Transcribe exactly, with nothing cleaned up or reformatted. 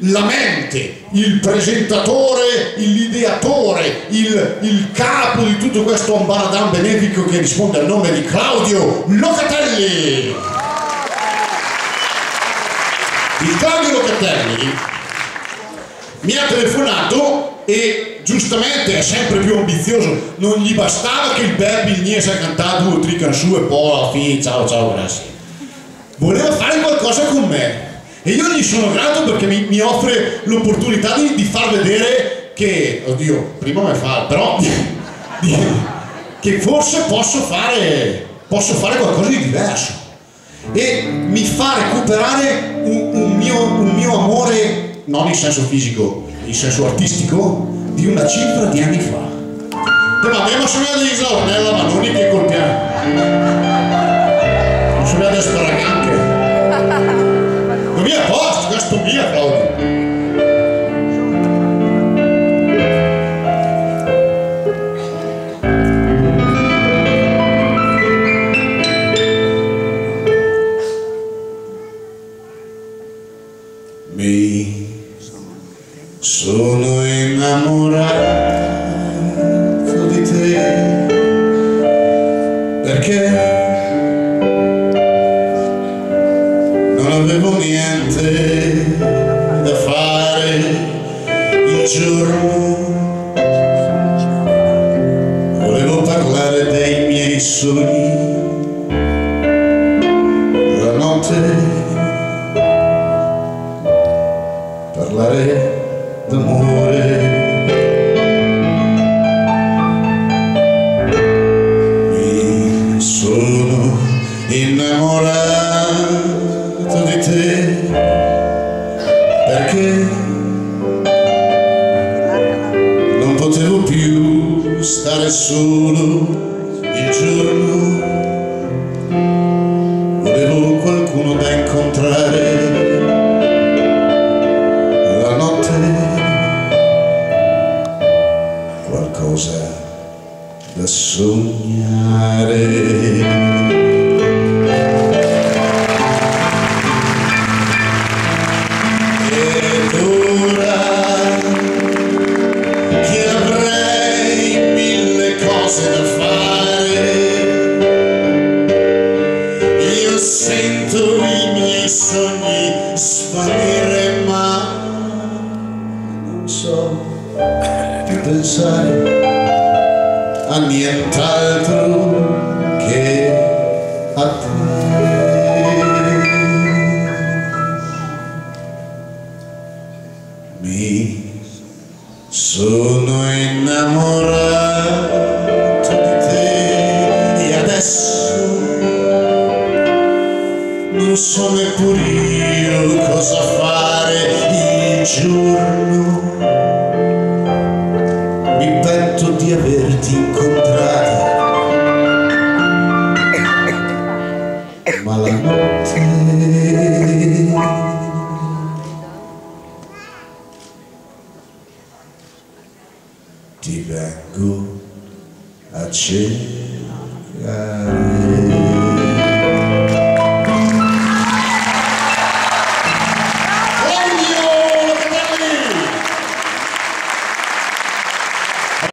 la mente, il presentatore, l'ideatore, il, il capo di tutto questo ambaradan benefico che risponde al nome di Claudio Locatelli. Il Claudio Locatelli mi ha telefonato e giustamente è sempre più ambizioso, non gli bastava che il Bepi gnì a cantà due o tre canzoni e poi alla fine ciao, ciao, grazie. Voleva fare qualcosa con me e io gli sono grato perché mi, mi offre l'opportunità di, di far vedere che, oddio, prima me fa, però di- di- che forse posso fare, posso fare qualcosa di diverso e mi fa recuperare un, un mio, un mio amore, non in senso fisico, in senso artistico, di una cifra di anni fa. Te, ma me sono di Isornella, ma non che col piano. Non sono di Sparaganghe. Non mi a posto, questo mio, Claudio. Mi sono innamorato di te perché non avevo niente da fare il giorno, volevo parlare dei miei sogni. La notte parlare d'amore. Mi sono innamorato di te perché non potevo più stare solo il giorno, volevo qualcuno da incontrare la notte, qualcosa da sognare. Ed ora che avrei mille cose da fare, io sento i miei sogni svanire, ma non so più pensare a nient'altro che a te. Mi sono innamorato di te e adesso non so neppur io cosa fare il giorno. Mi pento di averti incontrata, ma la notte ti vengo a cercare.